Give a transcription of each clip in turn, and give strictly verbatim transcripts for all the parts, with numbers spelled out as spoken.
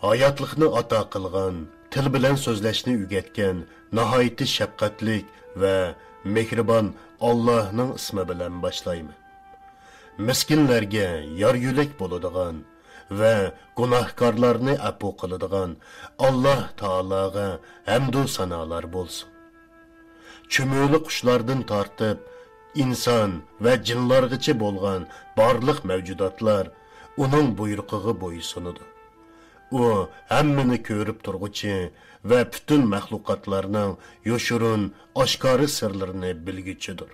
ھاياتلىقنى ئاتا قىلغان، تىل بىلەن سۆزلەشنى ئۆگەتكەن ناھايىتى شەپقەتلىك ۋە مېھرىبان ئاللاھنىڭ ئىسمى بىلەن باشلايمەن. مىسكىنلەرگە يار يۆلەك بولىدىغان ۋە گۇناھكارلارنى ئەپۇ قىلىدىغان ئاللاھ تائالاغا ھەمدۇ سانالار بولسۇن. چۈمۈلە قۇشلاردىن تارتىپ، ئىنسان ۋە جىنلارغىچە بولغان بارلىق مەۋجۇداتلار ئۇنىڭ بۇيرۇقىغا بويسۇنىدۇ. ئۇ ھەممىنى كۆرۈپ تۇرغۇچى ۋە پۈتۈن مەخلۇقاتلارنىڭ يوشۇرۇن، ئاشكارا سىرلىرىنى بىلگۈچىدۇر.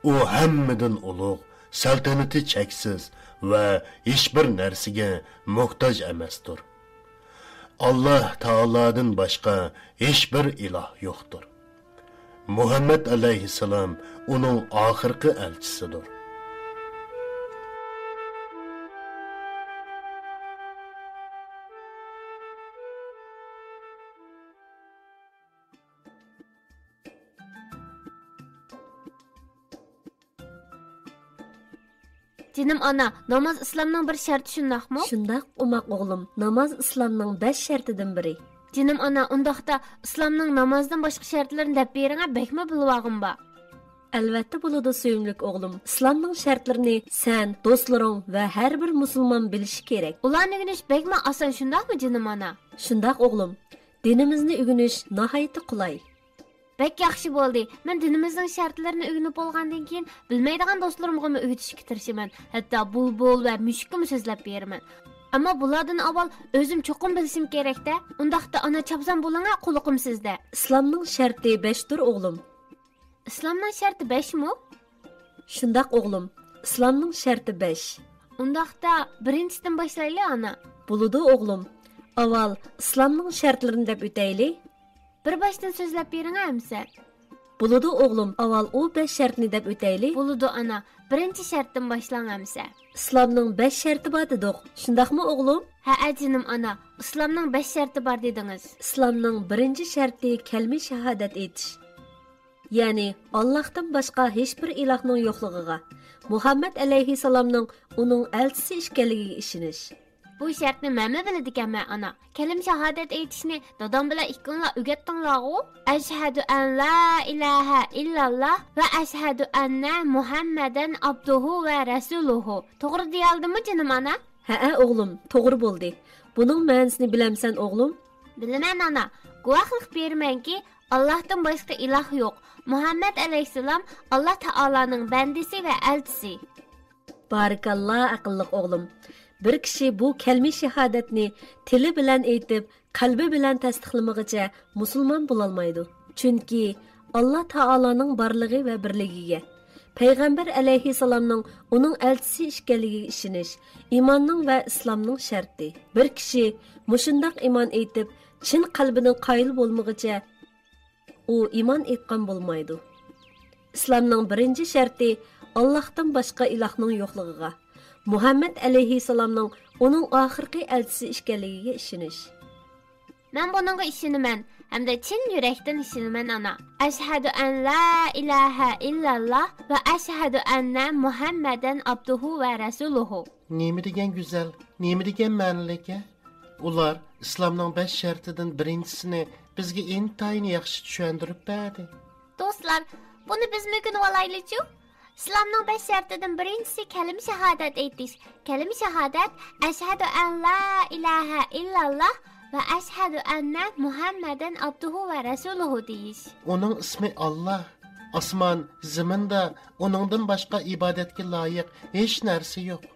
ئۇ ھەممىدىن ئۇلۇغ، سەلتەنىتى چەكسىز ۋە ھېچبىر نەرسىگە موھتاج ئەمەستۇر. ئاللاھ تائالادىن باشقا ھېچبىر ئىلاھ يوقتۇر. مۇھەممەد ئەلەيھىسسالام ئۇنىڭ ئاخىرقى ئەلچىسىدۇر. جېنىم ئانا، ناماز ئىسلامنىڭ بىر شەرتى، شۇنداقمۇ؟ شۇنداق، ئوماق ئوغلۇم، ناماز ئىسلامنىڭ بەش شەرتىدىن بىرى. جېنىم ئانا، ئۇنداقتا ئىسلامنىڭ نامازدىن باشقا شەرتلىرىنى دەپ بېرىڭە، بەكمۇ بىلىۋالغۇم بار. ئەلۋەتتە بولىدۇ، سۆيۈملۈك ئوغلۇم. ئىسلامنىڭ شەرتلىرىنى سەن، دوستلىرىڭ ۋە ھەر بىر مۇسۇلمان بىلىشى كېرەك. ئۇلارنى ئۆگىنىش بەكمۇ ئاسان، شۇنداقمۇ جېنىم ئانا؟ شۇنداق ئوغلۇم. دىنىمىزنى ئۆگىنىش ناھايىتى قولاي. بەك ياخشى بولدى. مەن دىنىمىزنىڭ شەرتلىرىنى ئۆگىنىپ بولغاندىن كېيىن، بىلمەيدىغان دوستلىرىمغىمۇ ئۆگىتىشكە تىرىشىمەن. ھەتتا بۇلبۇل ۋە مۈشۈككىمۇ سۆزلەپ بېرىمەن. ئەمما بۇلاردىن ئاۋۋال ئۆزۈم چوقۇم بىلىشىم كېرەك-دە. ئۇنداقتا ئانا، چاپسان بولۇڭا، قۇلىقىم سىزدە. ئىسلامنىڭ شەرتى بەشتۇر، ئوغلۇم. ئىسلامنىڭ شەرتى بەشمۇ؟ شۇنداق، ئوغلۇم. ئىسلامنىڭ شەرتى بەش. ئۇنداقتا بىرىنچىدىن باشلايلى، ئانا. بولىدۇ، ئوغلۇم. ئاۋۋال ئىسلامنىڭ شەرتلىرىنى دەپ ئۆتەيلى. بىر باشتىن سۆزلەپ بېرىڭە ئەمسە. بولىدۇ ئوغلۇم، ئاۋۋال ئۇ بەش شەرتنى دەپ ئۆتەيلى. بولىدۇ ئانا، بىرىنچى شەرتتىن باشلاڭ ئەمسە. ئىسلامنىڭ بەش شەرتى بار دېدۇق، شۇنداقمۇ ئوغلۇم؟ ھەئە جېنىم ئانا، ئىسلامنىڭ بەش شەرتى بار دېدىڭىز. ئىسلامنىڭ بىرىنچى شەرتى كەلمە شاھادەت ئېيتىش. يەنى ئاللاھتىن باشقا ھېچبىر ئىلاھنىڭ يوقلۇقىغا، مۇھەممەد ئەلەيھىسسالامنىڭ ئۇنىڭ ئەلچىسى ئىكەنلىكىگە ئىشىنىش. بۇ شەرتنى مەنمۇ بىلىدىكەنمەن، ئانا. كەلىمە شاھادەت ئېيتىشنى دادام بىلەن ئىككىڭلار ئۆگەتتىڭلارغۇ؟ ئەشھەدۇ ئەن لا ئىلاھە ئىللاللاھ ۋە ئەشھەدۇ ئەننە مۇھەممەدەن ئابدۇھۇ ۋە رەسۇلۇھۇ. توغرا دېيەلدىممۇ جېنىم ئانا؟ ھەئە ئوغلۇم، توغرا بولدى. بۇنىڭ مەنىسىنى بىلەمسەن ئوغلۇم؟ بىلىمەن ئانا. گۇۋاھلىق بېرىمەنكى، ئاللاھتىن باشقا ئىلاھ يوق. مۇھەممەد ئەلەيھىسسالام ئاللا تائالانىڭ بەندىسى ۋە ئەلچىسى. بارىكاللا، ئەقىللىق ئوغلۇم. بىر كىشى بۇ كەلمە شاھادەتنى تىلى بىلەن ئېيتىپ، قەلبى بىلەن تەستىقلىمىغىچە مۇسۇلمان بولالمايدۇ. چۈنكى ئاللا تائالانىڭ بارلىقى ۋە بىرلىكىگە، پەيغەمبەر ئەلەيھىسسالامنىڭ ئۇنىڭ ئەلچىسى ئىكەنلىكىگە ئىشىنىش ئىماننىڭ ۋە ئىسلامنىڭ شەرتى. بىر كىشى مۇشۇنداق ئىمان ئېيتىپ، چىن قەلبىدىن قايىل بولمىغىچە، ئۇ ئىمان ئېيتقان بولمايدۇ. ئىسلامنىڭ بىرىنچى شەرتى ئاللاھتىن باشقا ئىلاھنىڭ يوقلۇقىغا، مۇھەممەد ئەلەيھىسسالامنىڭ ئۇنىڭ ئاخىرقى ئەلچىسى ئىكەنلىكىگە ئىشىنىش. مەن بۇنىڭغا ئىشىنىمەن ھەمدە چىن يۈرەكتىن ئىشىنىمەن، ئانا. ئەشھەدۇ ئەن لا ئىلاھە ئىللاللاھ ۋە ئەشھەدۇ ئەننە مۇھەممەدەن ئابدۇھۇ ۋە رەسۇلۇھۇ. نېمە دېگەن گۈزەل، نېمە دېگەن مەنىلىك ھە؟ ئۇلار ئىسلامنىڭ بەش شەرتىدىن بىرىنچىسىنى بىزگە ئىنتايىن ياخشى چۈشەندۈرۈپ بەردى. دوستلار، بۇنى بىزمۇ ئۆگىنىۋالايلىچۇ؟ ئىسلامنىڭ بەش شەرتىدىن بىرىنچىسى كەلىمە شاھادەت ئېيتىش. كەلىمە شاھادەت، ئەشھەدۇ ئەن لا ئىلاھە ئىللاللاھ ۋە ئەشھەدۇ ئەننە مۇھەممەدەن ئابدۇھۇ ۋە رەسۇلۇھۇ دېيىش. ئۇنىڭ ئىسمى ئاللا. ئاسمان، زېمىندا ئۇنىڭدىن باشقا ئىبادەتكە لايىق ھېچ نەرسە يوق.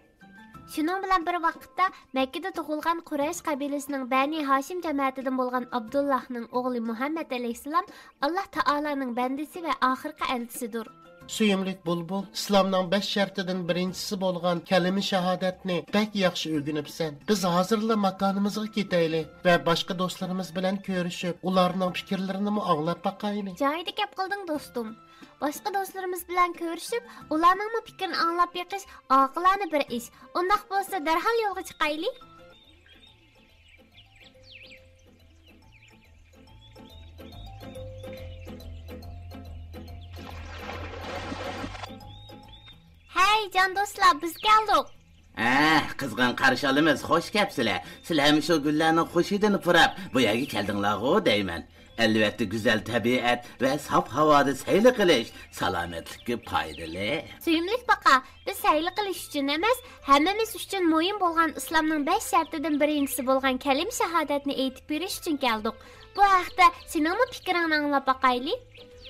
شۇنىڭ بىلەن بىر ۋاقىتتا، مەككىدە تۇغۇلغان قۇرەيش قەبىلىسىنىڭ بەنى ھاشىم جەمەتىدىن بولغان ئابدۇللاھنىڭ ئوغلى مۇھەممەد ئەلەيھىسسالام ئاللا تائالانىڭ بەندىسى ۋە ئاخىرقى ئەلچىسىدۇر. سۆيۈملۈك بۇلبۇل، ئىسلامنىڭ بەش شەرتىدىن بىرىنچىسى بولغان كەلىمە شاھادەتنى بەك ياخشى ئۆگىنىپسەن. بىز ھازىرلا ماكانىمىزغا كېتەيلى ۋە باشقا دوستلىرىمىز بىلەن كۆرۈشۈپ، ئۇلارنىڭ پىكىرلىرىنىمۇ ئاڭلاپ باقايلى. جايىدا گەپ قىلدىڭ، دوستۇم. باشقا دوستلىرىمىز بىلەن كۆرۈشۈپ، ئۇلارنىڭمۇ پىكرىنى ئاڭلاپ بېقىش ئاقىلانە بىر ئىش. ئۇنداق بولسا، دەرھال يولغا چىقايلى. ھەي، جان دوستلار، بىز كەلدۇق. ھە، قىزغىن قارشى ئالىمىز، خوش كەپسىلەر. سىلەرمۇ شۇ گۈللەرنىڭ خۇش ھىدىنى پۇراپ، بۇ يەرگە كەلدىڭلارغۇ دەيمەن. ئەلۋەتتە، گۈزەل تەبىئەت ۋە ساپ ھاۋادا سەيلە قىلىش سالامەتلىككە پايدىلىق. سۆيۈملۈك پاقا، بىز سەيلە قىلىش ئۈچۈن ئەمەس، ھەممىمىز ئۈچۈن مۇھىم بولغان ئىسلامنىڭ بەش شەرتىدىن بىرىنچىسى بولغان كەلىمە شاھادەتنى ئېيتىپ بېرىش ئۈچۈن كەلدۇق. بۇ ھەقتە سېنىڭمۇ پىكرىڭنى ئاڭلاپ باقايلى.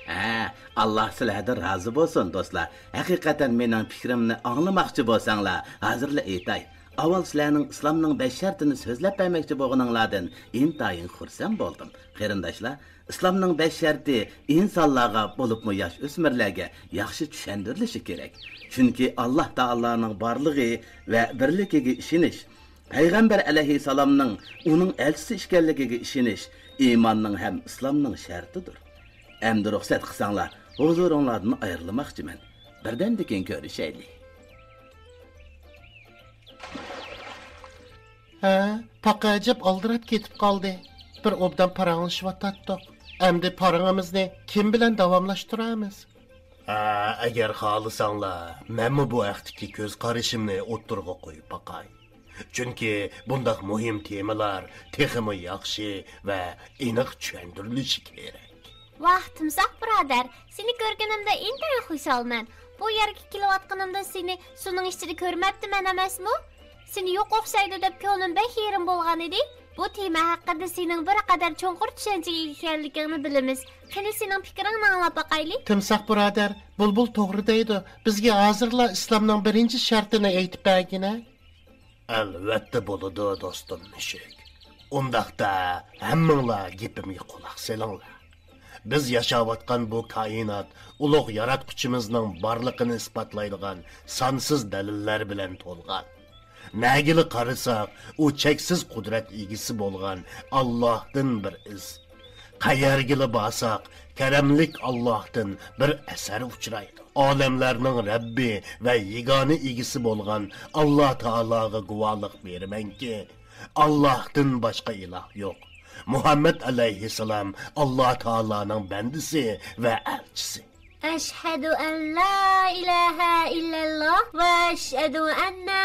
ھە، ئاللا سىلەردىن رازى بولسۇن، دوستلار. ھەقىقەتەن مېنىڭ پىكرىمنى ئاڭلىماقچى بولساڭلار، ھازىرلا ئېيتاي. ئاۋۋال سىلەرنىڭ ئىسلامنىڭ بەش شەرتىنى سۆزلەپ بەرمەكچى بولغىنىڭلاردىن ئىنتايىن خۇرسەن بولدۇم. قېرىنداشلار، ئىسلامنىڭ بەش شەرتى ئىنسانلارغا، بولۇپمۇ ياش ئۆسمۈرلەرگە ياخشى چۈشەندۈرۈلۈشى كېرەك. چۈنكى ئاللا تائالانىڭ بارلىقى ۋە بىرلىكىگە ئىشىنىش، پەيغەمبەر ئەلەيھىسسالامنىڭ ئۇنىڭ ئەلچىسى ئىكەنلىكىگە ئىشىنىش ئىماننىڭ ھەم ئىسلامنىڭ شەرتىدۇر. ئەمدى رۇخسەت قىلساڭلار، ھۇزۇرۇڭلاردىن ئايرىلماقچىمەن. بىردەمدىن كېيىن كۆرۈشەيلى. ھە، پاقا ئەجەب ئالدىراپ كېتىپ قالدى. بىر ئوبدان پاراڭلىشىۋاتاتتۇق. ئەمدى پاراڭىمىزنى كىم بىلەن داۋاملاشتۇرامىز؟ ھە، ئەگەر خالىساڭلار، مەنمۇ بۇ ھەقتىكى كۆز قارىشىمنى ئوتتۇرىغا قويۇپ باقاي. چۈنكى بۇنداق مۇھىم تېمىلار تېخىمۇ ياخشى ۋە ئېنىق چۈشەندۈرۈلۈشى كېرەك. ۋاھ، تىمساھ بۇرادەر، سېنى كۆرگىنىمدە ئىنتايىن خۇشالمەن. بۇ يەرگە كېلىۋاتقىنىمدا سېنى سۇنىڭ ئىچىدە كۆرمەپتىمەن ئەمەسمۇ؟ سېنى يوق ئوخشايدۇ دەپ كۆڭلۈم بەك يېرىم بولغانىدى. بۇ تېما ھەققىدە سېنىڭ بىر قەدەر چوڭقۇر چۈشەنچىگە ئىگە ئىكەنلىكىڭنى بىلىمىز. قېنى، سېنىڭ پىكرىڭنى ئاڭلاپ باقايلى. تىمساھ بۇرادەر، بۇلبۇل توغرا دەيدۇ. بىزگە ھازىرلا ئىسلامنىڭ بىرىنچى شەرتىنى ئېيتىپ بەرگىنە. ئەلۋەتتە بولىدۇ، دوستۇم مۈشۈك. ئۇنداقتا ھەممىڭلار گېپىمگە قۇلاق سېلىڭلار. بىز ياشاۋاتقان بۇ كائىنات ئۇلۇغ ياراتقۇچىمىزنىڭ بارلىقىنى ئىسپاتلايدىغان سانسىز دەلىللەر بىلەن تولغان. نەگىلا قارىساق، ئۇ چەكسىز قۇدرەت ئىگىسى بولغان ئاللاھتىن بىر ئىز. قەيەرگىلا بارساق، كەرەملىك ئاللاھتىن بىر ئەسەر ئۇچرايدۇ. ئالەملەرنىڭ رەببى ۋە يېگانە ئىگىسى بولغان ئاللا تائالاغا گۇۋاھلىق بېرىمەنكى، ئاللاھتىن باشقا ئىلاھ يوق. مۇھەممەد ئەلەيھىسسالام ئاللا تائالانىڭ بەندىسى ۋە ئەلچىسى. ئەشھەدۇ ئەن لا ئىلاھە ئىللەللاھ ۋە ئەشھەدۇ ئەننە